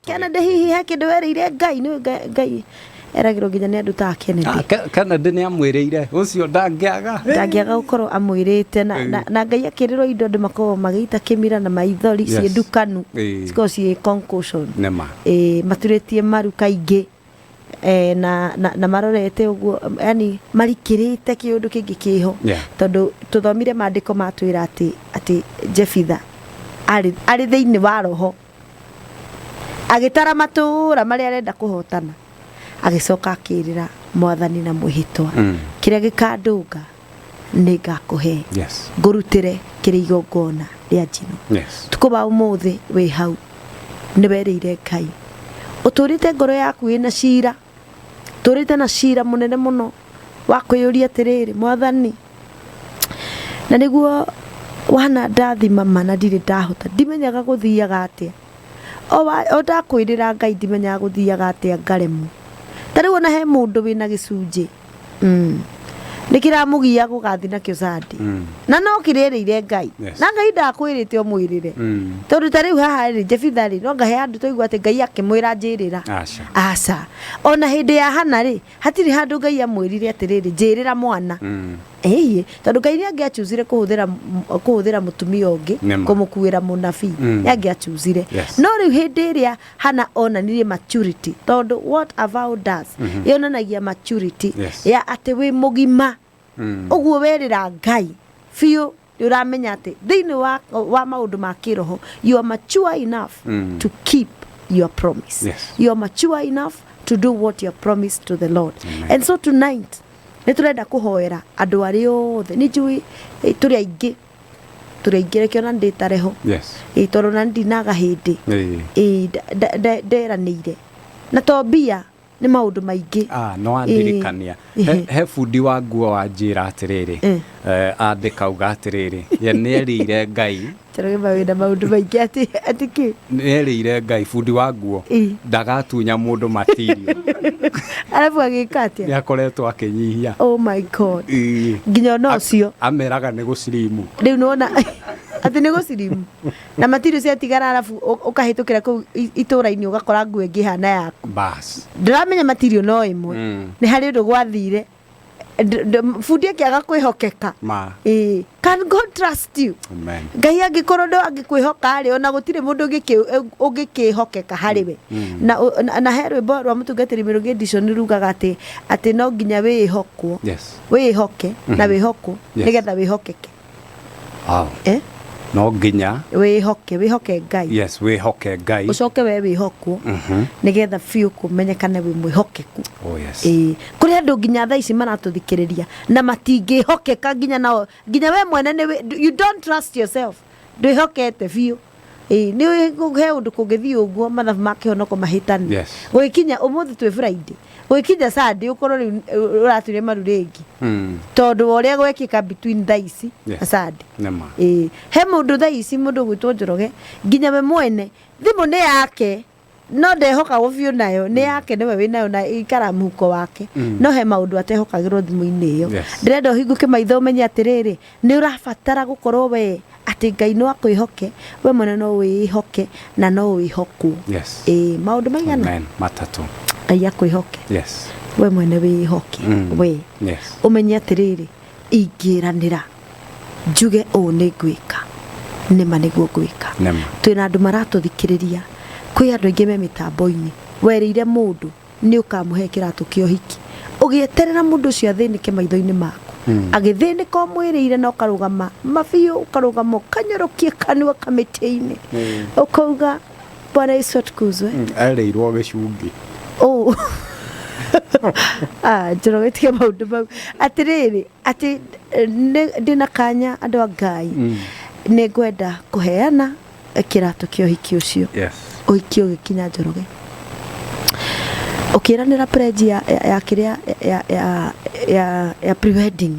Kennedy, hihi he kĩndũ werĩire Ngai? Nĩ Ngai eragĩrwo nginya nĩ andũ ta Kennedy. Ah, Kennedy nĩ amwĩrĩire ũcio ndangĩaga. Ndangĩaga gũkorwo amwĩrĩte na Ngai akĩrĩrwo indo andũ makoragwo magĩita kĩmira na maithori ciĩ ndukanu, cikoragwo ciĩ concussion. Nĩma. Ĩĩ, maturĩtie maru kaingĩ na marorete ũguo, yani marikĩrĩte kĩũndũ kĩngĩ kĩho, tondũ tũthomire maandĩko matwĩra atĩ Jefitha arĩ thĩinĩ wa roho agĩtara matũũra marĩa arenda kũhotana, agĩcoka akĩrĩra Mwathani na mwĩhĩtwa, kĩrĩa gĩkandũnga nĩ ngakũhe, ngũrutĩre kĩrĩ igongona rĩa njino. Tukũ wa ũmũthĩ wĩ hau nĩ werĩire Ngai, ũtũrĩte ngoro yaku ĩna cira, tũrĩte na cira mũnene mũno wa kwĩyũria atĩrĩrĩ, Mwathani, na nĩguo wana ndathima ma na ndirĩ ndahota, ndimenyaga gũthiaga atĩa. O ndakwĩrĩra Ngai ndimenyaga gũthiaga atĩa, ngaremwo. Ta rĩu ona he mũndũ wĩna gĩcunjĩ nĩ kĩramũgia gũgathiĩ nakĩo Sunday, na no kĩrĩrĩire Ngai, na Ngai ndakwĩrĩte ũmwĩrĩre, tondũ ta rĩu haha rĩ, Jefitha rĩ, no ngahe andũ twaigua atĩ Ngai akĩmwĩra njĩrĩra. Aca. Aca. Ona hĩndĩ ya Hana rĩ, hatirĩ handũ Ngai amwĩrire atĩrĩrĩ, njĩrĩra mwana. Ĩĩ, tondũ Ngai nĩ angĩachuzire kũhũthĩra mũtumia ũngĩ Nĩma. kũmũkuĩra mũnabii, nĩ angĩachuzire. No rĩu hĩndĩ ĩrĩa Hana onanirie maturity, tondũ what a vow does, yonanagia maturity ya atĩ wĩ mũgima. Ũguo werĩra Ngai biũ, nĩ ũramenya atĩ thĩinĩ wa maũndũ ma kĩroho you are mature enough to keep your promise. You are mature enough to do what you have promised to the Lord. Amen. And so tonight nĩ tũrenda kũhoera andũ arĩa othe, nĩ njũĩ tũrĩ aingĩ, tũrĩ aingĩ, reke ona ndĩtareho, tondũ na ndinaga hĩndĩ ĩĩ nderanĩire na to mbia, nĩ maũndũ maingĩ. Ah, no andirikania. He bundi wa nguo wanjĩra atĩrĩrĩ, andĩka uga atĩrĩrĩ, ye nĩerĩire Ngai. Njoroge mawĩna maũndũ maingĩ atĩ kĩ? Nĩerĩire Ngai, bundi wa nguo, ndagatunya mũndũ material. Arabu agĩka atĩa? Nĩ akoretwo akĩnyihia. Oh my God. Nginya ona ũcio. Ameraga nĩ gũcirimu. Rĩu nĩwona atĩ nĩ gũcirimu na material ciatigara, arabu ũkahĩtũkĩra kũu itũũra-inĩ ũgakora nguo ĩngĩ ĩhana yaku. Bas. Ndĩramenya material no ĩmwe. Nĩ harĩ ũndũ gwathire, bundi akĩaga kwĩhokeka. Ma. Ĩĩ. Can God trust you? Amen. Ngai angĩkorwo ndo angĩkwĩhoka rĩ, ona gũtirĩ mũndũ ũngĩkĩhokeka harĩ we. Na he rwĩmbo rwa mũtungatĩri Mĩrũgĩ Edition rugaga atĩ no nginya wĩhokwo, wĩhoke na wĩhokwo, nĩgetha wĩhokeke. Eh? No nginya wĩhoke, wĩhoke Ngai. Yes, wĩhoke Ngai. Ũcoke we wĩhokwo, nĩgetha biũ kũmenyekane wĩ mwĩhokeku. Oh yes. Ĩĩ, kũrĩ andũ nginya thaa ici maratũthikĩrĩria na matingĩhokeka, nginya nao, nginya we mwene nĩ you don't trust yourself, ndwĩhokete biũ. Ĩĩ, nĩ he ũndũ kũngĩthiĩ ũguo mathabu ma kĩhonoko mahĩtane. Gũgĩkinya ũmũthĩ twĩ Friday, gũgĩkinya Sunday ũkorwo rĩu ũratuire maru rĩngĩ, tondũ wa ũrĩa gwekĩka between thaa ici na Sunday. Nĩma. Ĩĩ, he mũndũ thaa ici, mũndũ ũgwĩtwo Njoroge, nginya we mwene thimũ nĩ yake no ndehokagwo biũ nayo, nĩ yake, nĩwe wĩnayo na ĩikara mũhuko wake, no he maũndũ atehokagĩrwo thimũ-inĩ ĩyo. Ndĩrenda ũhingũke maitho ũmenye atĩrĩrĩ, nĩ ũrabatara gũkorwo we atĩ Ngai no akwĩhoke, we mwene no wĩĩhoke na no wĩhokwo. Ĩĩ, maũndũ maigana? Amen. Matatũ. Ngai akwĩhoke, we mwene wĩĩhoke, we ũmenye atĩrĩrĩ, ingĩranĩra njuge ũũ nĩ ngwĩka, nĩma nĩguo ngwĩka. Nĩma. Twĩna andũ maratũthikĩrĩria, kwĩ andũ aingĩ me mĩtambo-inĩ, werĩire mũndũ nĩ ũkamũhe kĩratũ kĩa ũhiki, ũgĩeterera mũndũ ũcio athĩnĩke maitho-inĩ maku, agĩthĩnĩka ũmwĩrĩire na ũkarũgama mabiũ, ũkarũgama ũkanyorokia kanua kamĩtĩ-inĩ, ũkauga Bwana Yesu atukuzwe. Erĩirwo gĩcungi. Oh. Ah, Njoroge, tiga maũndũ mau. Atĩrĩrĩ, atĩ ndĩna kanya, andũ a Ngai, nĩ ngwenda kũheana kĩratũ kĩa ũhiki ũcio. Ũhiki ũgĩkinya, Njoroge, ũkĩranĩra pledge ya kĩrĩa ya pre-wedding,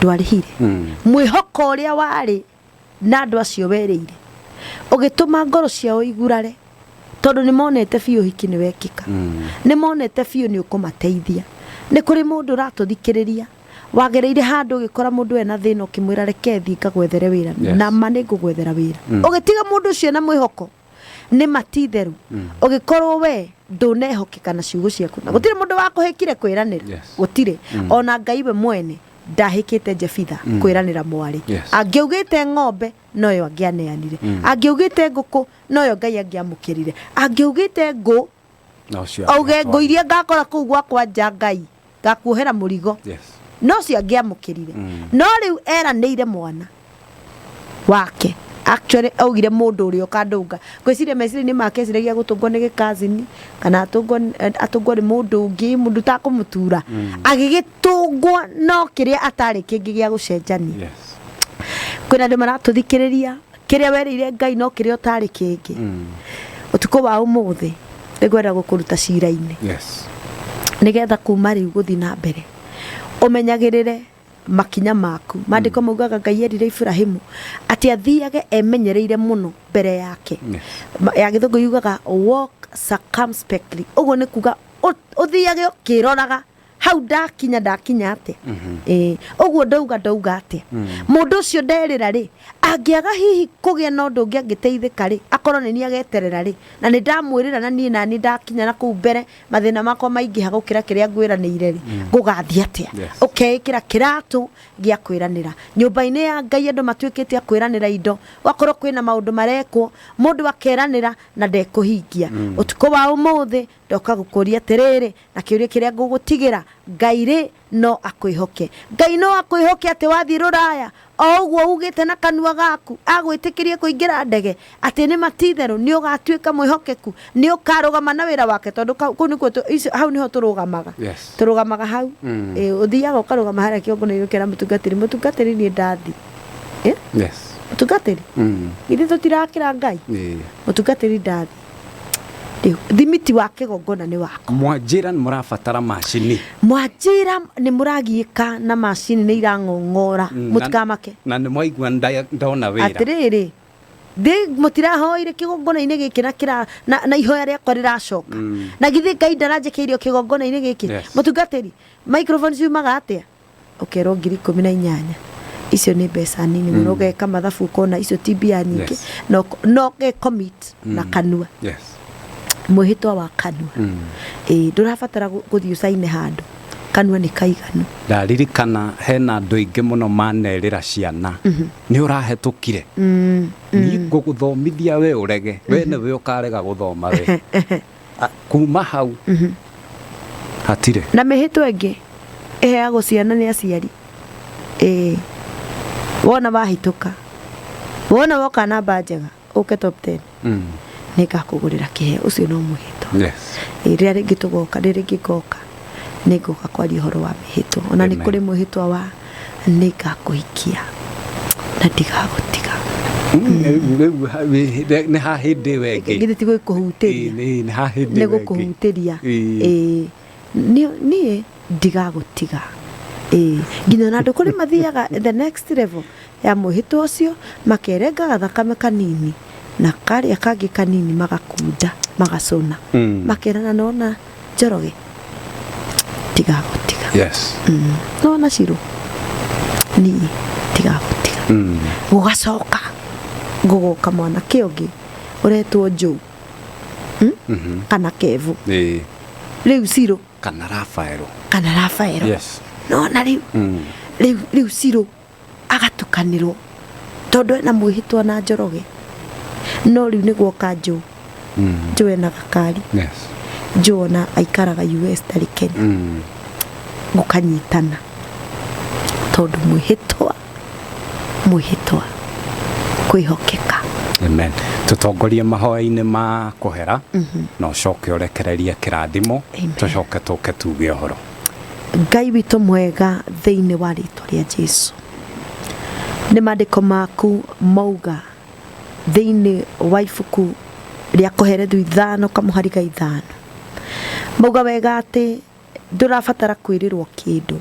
ndwarĩhire. Mwĩhoko ũrĩa warĩ na andũ acio werĩire ũgĩtũma ngoro ciao igurare, tondũ nĩ monete biũ ũhiki nĩ wekĩka, nĩ monete biũ nĩ ũkũmateithia. Nĩ kũrĩ mũndũ ũratũthikĩrĩria wagereire handũ ũgĩkora mũndũ ena thĩna, ũkĩmwĩra, "Reke thiĩ ngagwethere wĩra, na ma nĩ ngũgwethera wĩra," ũgĩtiga mũndũ ũcio na mwĩhoko. Nĩ ma ti itherũ, ũgĩkorwo we ndũnehokeka na ciugo ciaku, na gũtirĩ mũndũ wakũhĩkire kwĩranĩra. Gũtirĩ. Ona Ngai we mwene ndahĩkĩte Jefitha kwĩranĩra mwarĩ. Angĩaugĩte ng'ombe, noyo angĩaneanire. Angĩaugĩte ngũkũ, noyo Ngai angĩamũkĩrire. Angĩaugĩte ngũ, No cio auge ngũ angĩatwarire. Iria ngakora kũu gwakwa nja, Ngai ngakuohera mũrigo. No cio angĩamũkĩrire. No rĩu eranĩire mwana wake. Actually augire mũndũ ũrĩa ũkandũnga. Ngwĩciria meciria-inĩ make eciragia gũtũngwo nĩ gĩkazini kana atũngwo nĩ mũndũ ũngĩ, mũndũ ũtakũmũtura. Agĩgĩtũngwo no kĩrĩa atarĩ kĩngĩ gĩa gũcenjania. Kwĩna andũ maratũthikĩrĩria, kĩrĩa werĩire Ngai no kĩrĩa ũtarĩ kĩngĩ. Ũtukũ wa ũmũthĩ nĩngwenda gũkũruta cira-inĩ. Nĩgetha kuma rĩu gũthiĩ na mbere ũmenyagĩrĩre makinya maku. Maandĩko maugaga Ngai erire Iburahimu atĩ athiage emenyereire mũno mbere yake. Ya Gĩthũngũ yugaga walk circumspectly. Ũguo nĩ kuga ũthiage ũkĩroraga hau ndakinya ndakinya atĩa. Ĩĩ, ũguo ndauga ndauga atĩa. Mũndũ ũcio nderĩra rĩ, angĩaga hihi kũgĩa na ũndũ ũngĩ angĩteithĩka rĩ, akorwo nĩ niĩ ageterera rĩ, na nĩ ndamwĩrĩra na niĩ naniĩ ndakinya na kũu mbere mathĩna makwa maingĩha gũkĩra kĩrĩa ngwĩranĩire rĩ, gũgathiĩ atĩa? Ũkeĩkĩra kĩratũ gĩa kwĩranĩra. Nyũmba-inĩ ya Ngai andũ matuĩkĩte a kwĩranĩra indo, gwakorwo kwĩna maũndũ marekwo, mũndũ akeranĩra na ndekũhingia. Ũtukũ wa ũmũthĩ ndoka gũkũria atĩrĩrĩ, na kĩũria kĩrĩa ngũgũtigĩra, Ngai rĩ no akwĩhoke? Ngai no akwĩhoke atĩ wathiĩ rũraya o ũguo ugĩte na kanua gaku, agwĩtĩkĩrie kũingĩra ndege, atĩ nĩ ma ti itherũ nĩ ũgatuĩka mwĩhokeku, nĩ ũkarũgama na wĩra wake, tondũ kũu nĩkuo hau nĩho tũrũgamaga. Tũrũgamaga hau. Ĩĩ, ũthiaga ũkarũgama harĩa kĩongo-inĩ ũkera mũtungatĩri, mũtungatĩri niĩ ndathiĩ. Eh? Mũtungatĩri? Githĩ tũtirakĩra Ngai? Mũtungatĩri ndathiĩ. Rĩu thimiti wa kĩgongona nĩ wakwa. Mwanjĩra nĩ mũrabatara macini. Mwanjĩra nĩ mũragiĩka na macini nĩ irang'ong'ora. Mũtikamake. Na nĩ mwaigua ndona wĩra. Atĩrĩrĩ, thĩ mũtirahoire kĩgongona-inĩ gĩkĩ na kĩra na ihoya rĩakwa rĩracoka. Na githĩ Ngai ndaranjĩkĩirio kĩgongona-inĩ gĩkĩ? Mũtungatĩri, microphone ciumaga atĩa? Ũkerwo 18,000. Icio nĩ mbeca nini mũno. Ũgeka mathabu ũkona icio ti mbia nyingĩ. No ũge commit na kanua. Mwĩhĩtwa wa kanua. Ĩĩ, ndũrabatara gũthiĩ ũcaine handũ. Kanua nĩ kaiganu. Ndaririkana hena andũ aingĩ mũno manerĩra ciana, nĩ ũrahetũkire. Niĩ ngũgũthomithia we ũrege, we nĩwe ũkarega gũthoma we. Kuma hau hatirĩ. Na mĩhĩtwa ĩngĩ ĩheagwo ciana nĩ aciari. Ĩĩ, wona wahĩtũka, wona woka namba njega, ũke top 10, nĩ ngakũgũrĩra kĩheo. Ũcio no mwĩhĩtwa. Ĩĩ, rĩrĩa rĩngĩ tũgoka, rĩrĩa rĩngĩ ngoka, nĩ ngoka kwaria ũhoro wa mĩhĩtwa. Ona nĩ kũrĩ mwĩhĩtwa wa nĩ ngakũhikia na ndigagũtiga. Rĩu nĩ ha hĩndĩ ĩyo ĩngĩ. Githĩ ti gũkũhutĩria? Ĩĩ, nĩ ha hĩndĩ nĩ ĩyo ĩngĩ. Gũkũhutĩria. Ĩĩ, niĩ ndigagũtiga. Ĩĩ, nginya ona andũ kũrĩ mathiaga the next level ya mwĩhĩtwa ũcio, makerenga gathakame kanini na karĩa kangĩ kanini magakunda magacũna. Makerana nona Njoroge ndigagũtiga. Nona Cirũ niĩ ndigagũtiga. Gũgacoka gũgoka mwanake ũngĩ ũretwo Joe, Kana Kevu. Rĩu Cirũ kana Rafaelo. Kana Rafaelo. Nona rĩu rĩu Cirũ agatukanĩrwo tondũ ena mwĩhĩtwa na Njoroge, no rĩu nĩ guoka Joe. Joe ena gakari. Joe ona aikaraga US, ndarĩ Kenya. Gũkanyitana tondũ mwĩhĩtwa kwĩhokeka. Amen. Tũtongorie mahoya-inĩ ma kũhera na ũcoke ũrekererie kĩrathimo. Amen. Tũcoke tũke tuge ũhoro. Ngai witũ mwega, thĩinĩ wa rĩtwa rĩa Jesu, nĩ maandĩko maku mauga thĩinĩ wa ibuku rĩa Koherethu 5 kamũhari ga 5, mauga wega atĩ ndũrabatara kwĩrĩrwo kĩndũ,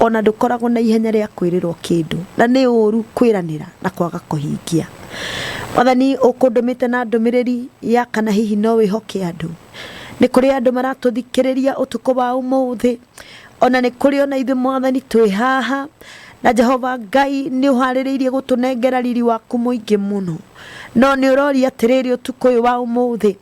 ona ndũkoragwo na ihenya rĩa kwĩrĩrwo kĩndũ, na nĩ ũru kwĩranĩra na kwaga kũhingia. Mwathani, ũkũndũmĩte na ndũmĩrĩri ya kana hihi no wĩhoke andũ. Nĩ kũrĩ andũ maratũthikĩrĩria ũtukũ wa ũmũthĩ, ona nĩ kũrĩ ona ithuĩ, Mwathani, twĩ haha. Na Jehova Ngai nĩ ũharĩrĩirie gũtũnengera riri waku mũingĩ mũno. No nĩ ũroria atĩrĩrĩ ũtukũ ũyũ wa ũmũthĩ,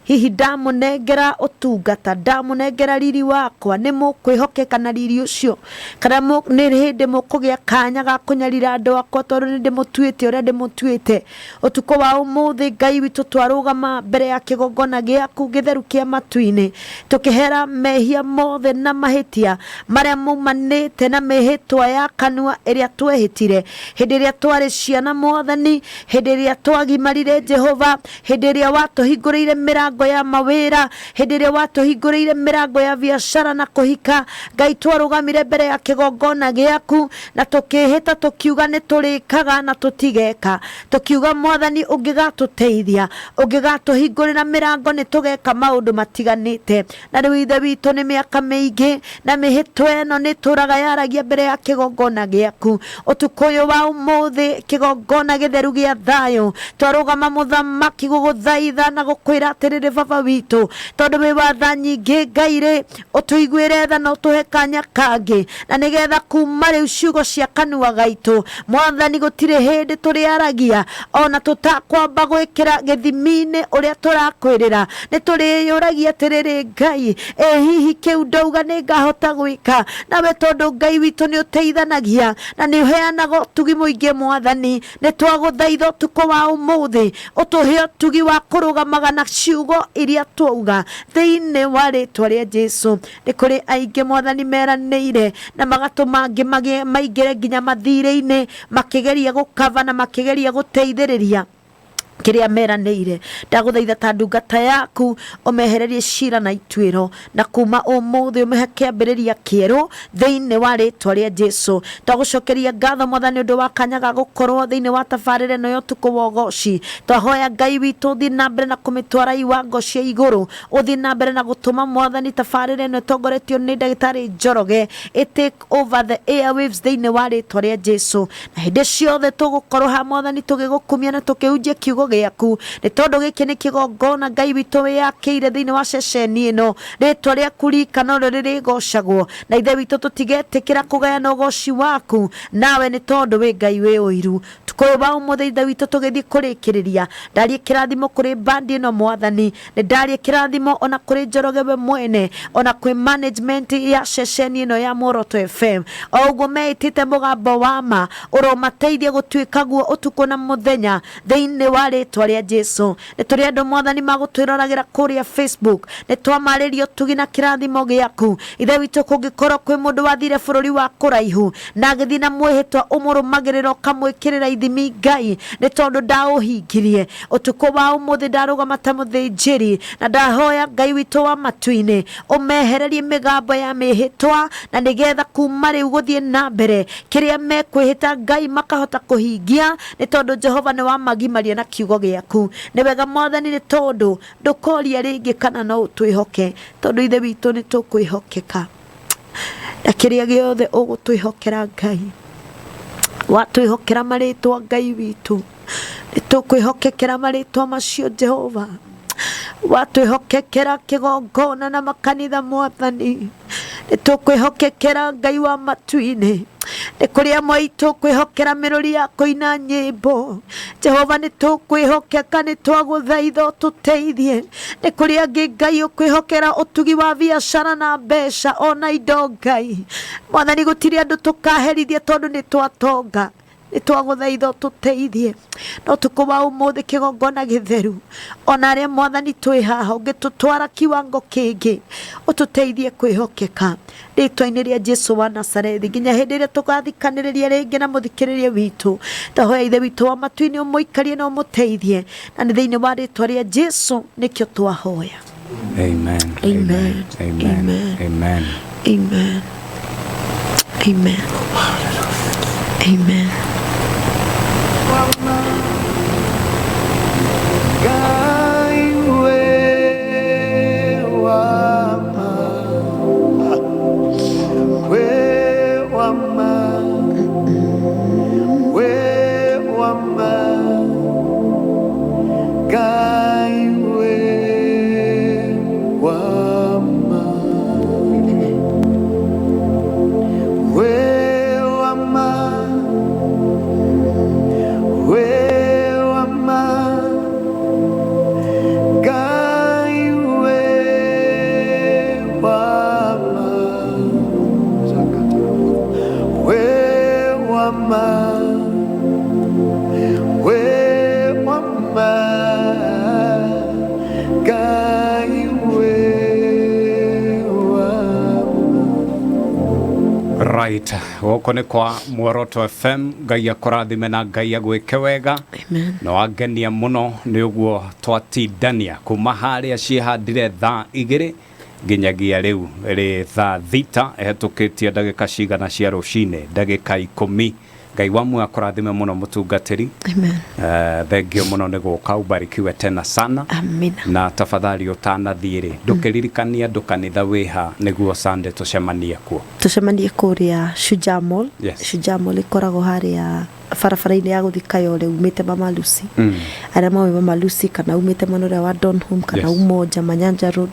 hihi ndamũnengera ũtungata, ndamũnengera riri wakwa, nĩ mũkwĩhokeka na riri ũcio? Kana nĩ hĩndĩ mũkũgĩa kanya ga kũnyarira andũ akwa tondũ nĩ ndĩmũtuĩte ũrĩa ndĩmũtuĩte? Ũtukũ wa ũmũthĩ Ngai witũ twarũgama mbere ya kĩgongona gĩaku gĩtheru kĩa matu-inĩ, tũkĩhera mehia mothe na mahĩtia marĩa maumanĩte na mĩhĩtwa ya kanua ĩrĩa twehĩtire hĩndĩ ĩrĩa twarĩ ciana Mwathani, hĩndĩ ĩrĩa twagimarire Jehova, hĩndĩ ĩrĩa watũhingũrĩire mĩrango ya mawĩra, hĩndĩ ĩrĩa watũhingũrĩire mĩrango ya biacara na kũhika. Ngai twarũgamire mbere ya kĩgongona gĩaku na tũkĩĩhĩta tũkiuga nĩ tũrĩkaga na tũtigeka, tũkiuga Mwathani ũngĩgatũteithia, ũngĩgatũhingũrĩra mĩrango nĩ tũgeka maũndũ matiganĩte. Na rĩu Ithe witũ nĩ mĩaka mĩingĩ na mĩhĩtwa ĩno nĩ ĩtũraga yaragia mbere ya kĩgongona gĩaku. Ũtukũ ũyũ wa ũmũthĩ kĩgongona gĩtheru gĩa thayũ twarũgama mũthamaki gũgũthaitha na gũkwĩra atĩrĩrĩ baba witũ, tondũ wĩ wa tha nyingĩ Ngai rĩ, ũtũiguĩre tha na ũtũhe kanya kangĩ, na nĩgetha kuma rĩu ciugo cia kanua gaitũ Mwathani gũtirĩ hĩndĩ tũrĩaragia ona tũtakwamba gwĩkĩra gĩthimi-inĩ ũrĩa tũrakwĩrĩra. Nĩ tũrĩyũragia atĩrĩrĩ Ngai, ĩ hihi kĩu ndauga nĩ ngahota gwĩka? Nawe tondũ Ngai witũ nĩ ũteithanagia na nĩ ũheanaga ũtugi mũingĩ Mwathani, nĩ twagũthaitha ũtukũ wa ũmũthĩ ũtũhe ũtugi wa kũrũgamaga na ciugo iria twauga thĩinĩ wa rĩtwa rĩa Jesu. Nĩ kũrĩ aingĩ Mwathani meranĩire na magatũma angĩ maingĩre nginya mathirĩ-inĩ makĩgeria gũkava na makĩgeria gũteithĩrĩria kĩrĩa meranĩire. Ndagũthaitha ta ndungata yaku ũmehererie cira na ituĩro, na kuma ũmũthĩ ũmehe kĩambĩrĩria kĩerũ thĩinĩ wa rĩtwa rĩa Jesu. Twagũcokeria ngatho Mwathani ũndũ wa kanya ga gũkorwo thĩinĩ wa tabarĩra ĩno ya ũtukũ wa ũgoci. Twahoya Ngai witũ ũthiĩ na mbere na kũmĩtwara iwango cia igũrũ, ũthiĩ na mbere na gũtũma Mwathani tabarĩra ĩno ĩtongoretio nĩ ndagĩtarĩ Njoroge ĩ take over the airwaves thĩinĩ wa rĩtwa rĩa Jesu. Na hĩndĩ ciothe tũgũkorwo ha Mwathani tũgĩgũkumia na tũkĩhunjia kiugo gĩaku, nĩ tondũ gĩkĩ nĩ kĩgongona Ngai witũ wĩyakĩire thĩinĩ wa ceceni ĩno. Rĩtwa rĩaku rika norĩo rĩrĩgocagwo, na Ithe witũ tũtigetĩkĩra kũgayana ũgoci waku nawe, nĩ tondũ wĩ Ngai wĩ ũiru. Ũtukũ ũyũ wa ũmũthĩ Ithe witũ tũgĩthiĩ kũrĩkĩrĩria, ndarie kĩrathimo kũrĩ bandi ĩno Mwathani, nĩ ndarie kĩrathimo ona kũrĩ Njoroge we mwene, ona kwĩ management ya ceceni ĩno ya Muoroto FM. O ũguo meĩtĩte mũgambo wa ma, ũromateithia gũtuĩka guo ũtukũ na mũthenya thĩinĩ wa rĩtwa rĩa Jesu. Nĩ tũrĩ andũ Mwathani magũtwĩroragĩra kũrĩa Facebook, nĩ twamarĩria ũtugi na kĩrathimo gĩaku. Ithe witũ kũngĩkorwo kwĩ mũndũ wathire bũrũri wa kũraihu na agĩthiĩ na mwĩhĩtwa ũmũrũmagĩrĩra ũkamwĩkĩrĩra ithimi Ngai, nĩ tondũ ndaũhingirie. Ũtukũ wa ũmũthĩ ndarũgama ta mũthĩnjĩri na ndahoya Ngai witũ wa matu-inĩ ũmehererie mĩgambo ya mĩhĩtwa, na nĩgetha kuma rĩu gũthiĩ na mbere kĩrĩa mekwĩhĩta Ngai makahota kũhingia, nĩ tondũ Jehova nĩ wamagimaria na kiugo gĩaku. Nĩ wega Mwathani, nĩ tondũ ndũkoria rĩngĩ kana no ũtwĩhoke, tondũ Ithe witũ nĩ tũkwĩhokeka na kĩrĩa gĩothe ũgũtwĩhokera Ngai. Watwĩhokera marĩtwa Ngai witũ, nĩ tũkwĩhokekera marĩtwa macio Jehova. Watwĩhokekera kĩgongona na makanitha Mwathani, nĩ tũkwĩhokekera Ngai wa matu-inĩ. Nĩ kũrĩ amwe aitũ kwĩhokera mĩrũri ya kũina nyĩmbo Jehova, nĩ tũkwĩhokeka, nĩ twagũthaitha ũtũteithie. Nĩ kũrĩ angĩ Ngai ũkwĩhokera ũtugi wa biacara na mbeca ona indo Ngai. Mwathani, gũtirĩ andũ tũkaherithia tondũ nĩ twatonga, nĩ twagũthaitha ũtũteithie. Na ũtukũ wa ũmũthĩ kĩgongona gĩtheru, ona arĩa Mwathani twĩ haha ũngĩtũtwara kiwango kĩngĩ, ũtũteithie kwĩhokeka rĩtwa-inĩ rĩa Jesu wa Nazarethi, nginya hĩndĩ ĩrĩa tũgathikanĩrĩria rĩngĩ na mũthikĩrĩria witũ. Twahoya Ithe witũ wa matu-inĩ ũmũikarie na ũmũteithie, na nĩ thĩinĩ wa rĩtwa rĩa Jesu nĩkĩo twahoya. Amen. Amen. Amen. Amen. Amen. Amen. Amen. Amen. Ngai we wa ma, we wa ma, we wa ma, Ngai we wa ma, we wa ma. Alright, gũkũ nĩ kwa Muoroto FM. Ngai akũrathime na Ngai agwĩke wega. Amen. Na wangenia mũno nĩ ũguo twatindania kuma harĩa ciĩhandire thaa 2 nginyagia rĩu rĩ thaa 6 ĩhetũkĩtie ndagĩka cigana cia rũcinĩ, ndagĩka 10. Ngai wa muoyo akũrathime mũno mũtungatĩri. Amen. Thengio mũno nĩ gũka, ubarikiwe tena sana. Amina. Na tafadhali ũtanathiĩ rĩ, ndũkĩririkanie andũ kanitha wĩha nĩguo Sunday tũcemanie kuo. Tũcemanie kũrĩa Shujaa Mall. Yes. Shujaa Mall ĩkoragwo harĩa barabara-inĩ ya gũthiĩ Kayole umĩte Mama Lucy. Arĩa moĩ Mama Lucy kana umĩte mwena ũrĩa wa Donholm kana Yes. Umoja Manyanja Road.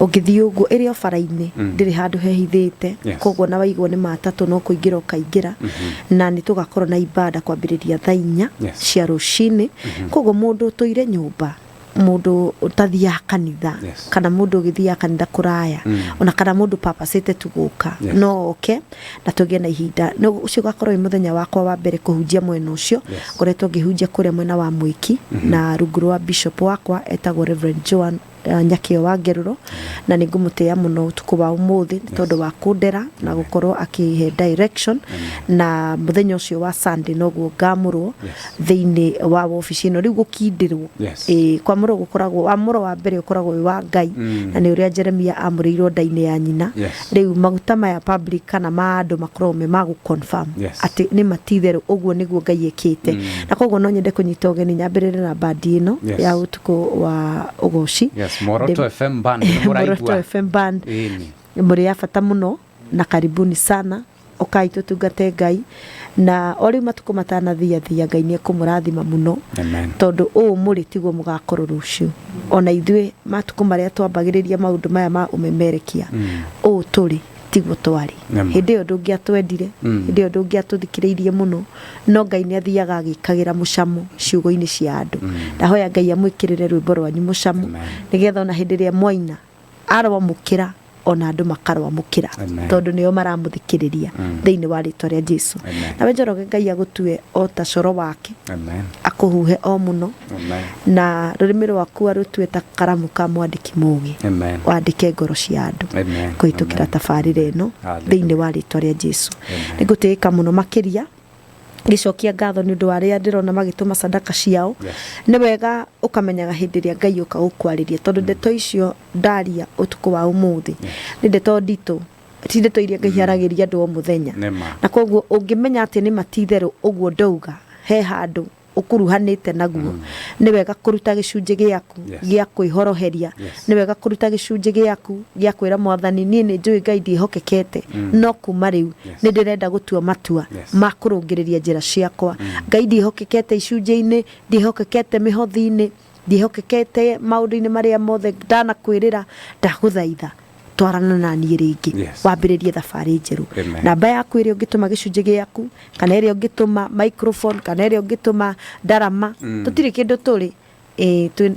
Ũngĩthiĩ ũguo ĩrĩ o bara-inĩ, ndĩrĩ handũ hehithĩte. Yes. Koguo na waigwo nĩ matatũ no kũingĩra ũkaingĩra. Na nĩ tũgakorwo na ibada kwambĩrĩria thaa 4 Yes. cia rũcinĩ. Koguo mũndũ ũtũire nyũmba, mũndũ ũtathiaga kanitha, Yes. kana mũndũ ũgĩthiaga kanitha kũraya, ona kana mũndũ papacĩte tu gũka, Yes. no oke na tũgĩe na ihinda. No ũcio ũgakorwo wĩ mũthenya wakwa wa mbere kũhunjia mwena ũcio. Yes. Ngoretwo ngĩhunjia kũrĩa mwena wa Mwĩki na rungu rwa bishop wakwa etagwo Reverend Joan Nyakĩo wa Ngerũro, na nĩ ngũmũtĩĩa mũno ũtukũ wa ũmũthĩ nĩ tondũ wa kũndera na gũkorwo akĩhe direction. Na mũthenya ũcio wa Sunday noguo ngamũrwo Yes. thĩinĩ wa wabici ĩno. Rĩu gũkindĩrwo, Yes. Kwamũrwo gũkoragwo, wamũro wa mbere ũkoragwo wĩ wa Ngai, na nĩ ũrĩa Jeremia amũrĩirwo nda-inĩ ya nyina. Yes. Rĩu maguta maya public kana ma andũ makoragwo me ma gũ confirm Yes. atĩ nĩ matitherũ ũguo nĩguo Ngai ekĩte. Na koguo no nyende kũnyita ũgeni nyambĩrĩre na bandi ĩno Yes. ya ũtukũ wa ũgoci. Yes, Muoroto FM band nĩ Muoroto mũraigua. FM band. Ĩni. Mũrĩ a bata mũno na karibuni sana. Ũkai tũtungate Ngai, na o rĩu matukũ matanathiathia Ngai nĩ ekũmũrathima mũno. Amen. Tondũ ũũ mũrĩ tiguo mũgakorwo rũciũ. Ona ithuĩ matukũ marĩa twambagĩrĩria maũndũ maya ma ũmemerekia, ũũ tũrĩ tiguo twarĩ. Amen. Hĩndĩ ĩyo ndũngĩatwendire, hĩndĩ ĩyo ndũngĩatũthikĩrĩirie mũno, no Ngai nĩ athiaga agĩkagĩra mũcamo ciugo-inĩ cia andũ. Ndahoya Ngai amwĩkĩrĩre rwĩmbo rwanyu mũcamo, Amen. nĩgetha ona hĩndĩ ĩrĩa mwaina arwamũkĩra, ona andũ makarwamũkĩra, Amen. tondũ nĩo maramũthikĩrĩria thĩinĩ wa rĩtwa rĩa Jesu. Amen. Nawe Njoroge, Ngai agũtue o ta coro wake, Amen. akũhuhe o mũno, Amen. na rũrĩmĩ rwaku arũtue ta karamu ka mwandĩki mũgĩ, Amen. wandĩke ngoro cia andũ Amen. kũhĩtũkĩra Amen. tabarĩra ĩno Hallelujah. thĩinĩ wa rĩtwa rĩa Jesu. Amen. Nĩngũtĩĩka mũno makĩria ngĩcokia ngatho nĩ ũndũ wa arĩa ndĩrona magĩtũma sadaka ciao. Yes. Nĩ wega ũkamenyaga hĩndĩ ĩrĩa Ngai ũka gũkwarĩria, tondũ ndeto icio ndaria ũtukũ wa ũmũthĩ nĩ ndeto nditũ, ti ndeto iria Ngai aragĩria andũ o mũthenya. Nĩma. Na koguo ũngĩmenya atĩ nĩ matitherũ ũguo ndauga, he handũ ũkuruhanĩte naguo, nĩ wega kũruta gĩcunjĩ gĩaku Yes. gĩa kwĩhoroheria. Yes. Nĩ wega kũruta gĩcunjĩ gĩaku gĩa kwĩra mwathani, niĩ nĩ njũĩ Ngai ndiĩhokekete, no kuma rĩu Yes. nĩ ndĩrenda gũtua matua Yes. ma kũrũngĩrĩria njĩra ciakwa. Ngai ndiĩhokekete icunjĩ-inĩ, ndiĩhokekete mĩhothi-inĩ, ndiĩhokekete maũndũ-inĩ marĩa mothe ndanakwĩrĩra, ndagũthaitha twarana na niĩ rĩngĩ. Yes. Wambĩrĩrie thabarĩ njerũ. Amen. Namba yaku ĩrĩa ũngĩtũma gĩcunjĩ gĩaku, kana ĩrĩa ũngĩtũma microphone, kana ĩrĩa ũngĩtũma ndarama, tũtirĩ kĩndũ tũrĩ,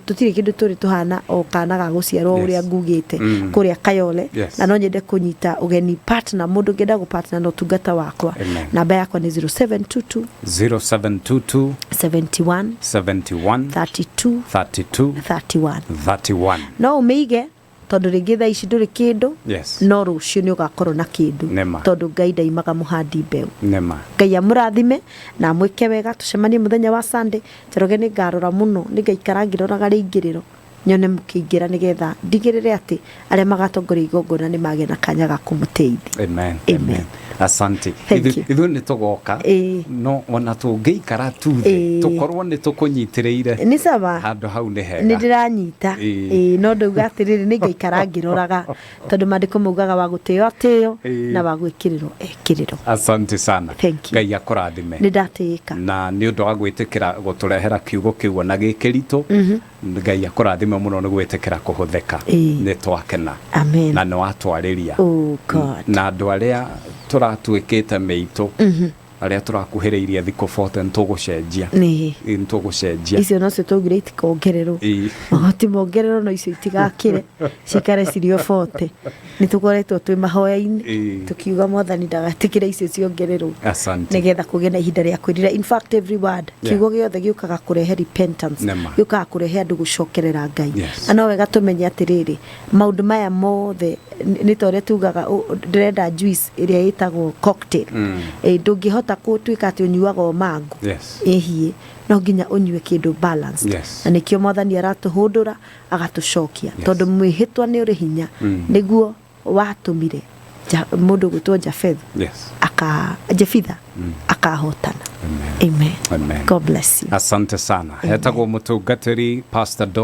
tũtirĩ kĩndũ tũrĩ, tũhana o kana ga gũciarwo Yes. ũrĩa ngugĩte kũrĩa Kayole. Yes. Na no nyende kũnyita ũgeni partner, mũndũ ũngĩenda gũ partner na ũtungata wakwa. Amen. Namba yakwa nĩ 0722 0722 71 71 32 32 31. 31. No ũmĩige tondũ rĩngĩ thaa ici ndũrĩ kĩndũ, Yes. no rũciũ nĩ ũgakorwo na kĩndũ, Nĩma. tondũ Ngai ndaimaga mũhandi mbeũ. Nĩma. Ngai amũrathime na amwĩke wega. Tũcemanie mũthenya wa Sunday. Njoroge nĩ ngarora mũno, nĩ ngaikara ngĩroraga rĩingĩrĩro nyone mũkĩingĩra, nĩgetha ndigĩrĩre atĩ arĩa magatongoria igongona nĩ magĩa na kanya ga kũmũteithia. Amen. Amen. Amen. Asante. Thank you. Ithuĩ nĩ tũgoka, Ĩĩ. no ona tũngĩikara tu thĩ Ĩĩ. tũkorwo nĩ tũkũnyitĩrĩire Nĩ sawa, handũ hau nĩ nĩ hega. ndĩranyita. Ĩĩ. Ĩĩ, no ndauga atĩrĩrĩ, nĩ ngaikara ngĩroraga, tondũ maandĩko maugaga wa gũtĩo atĩo Ĩĩ. na wa gwĩkĩrĩrwo ekĩrĩrwo. Asante sana. Thank you. Ngai akũrathime. Nĩ ndatĩĩka. Na nĩ ũndũ wa gwĩtĩkĩra gũtũrehera kiugo kĩu ona gĩ kĩritũ, Ngai akũrathime mũno nĩ gwĩtĩkĩra kũhũthĩka. Ĩĩ. Nĩ twakena. Amen. Na nĩ watwarĩria Oh God. na andũ arĩa tũratuĩkĩte mĩitũ. Arĩa tũrakuhĩrĩirie thikũ 40 nĩtũgũcenjia. Nĩ. Ĩ, nĩtũgũcenjia. Icio nocio twaugire itikongererwo. Magoti mongererwo, no icio itigakĩre, cikare cirĩ o 40. Nĩ tũkoretwo twĩ mahoya-inĩ tũkiuga Mwathani ndagatĩkĩre icio ciongererwo, Asante. nĩgetha kũgĩe na ihinda rĩa kwĩrira. In fact, every word, kiugo gĩothe gĩũkaga kũrehe repentance, Nĩma. gĩũkaga kũrehe andũ gũcokerera Ngai. Na no wega tũmenye atĩrĩrĩ, maũndũ maya mothe nĩ ta ũrĩa tugaga, ndĩrenda juice ĩrĩa ĩtagwo cocktail. Ndũngĩhota gũtuĩka atĩ ũnyuaga o mango. Ĩhiĩ no nginya ũnyue kĩndũ balanced. Na nĩkĩo Mwathani aratũhũndũra agatũcokia, tondũ mwĩhĩtwa nĩ ũrĩ hinya. Nĩguo watũmire mũndũ gwĩtwo Jafethu aka Jefitha akahotana. Amen. Amen. Amen. God bless you. Asante sana. Etagwo mũtungatĩri Pastor Dr.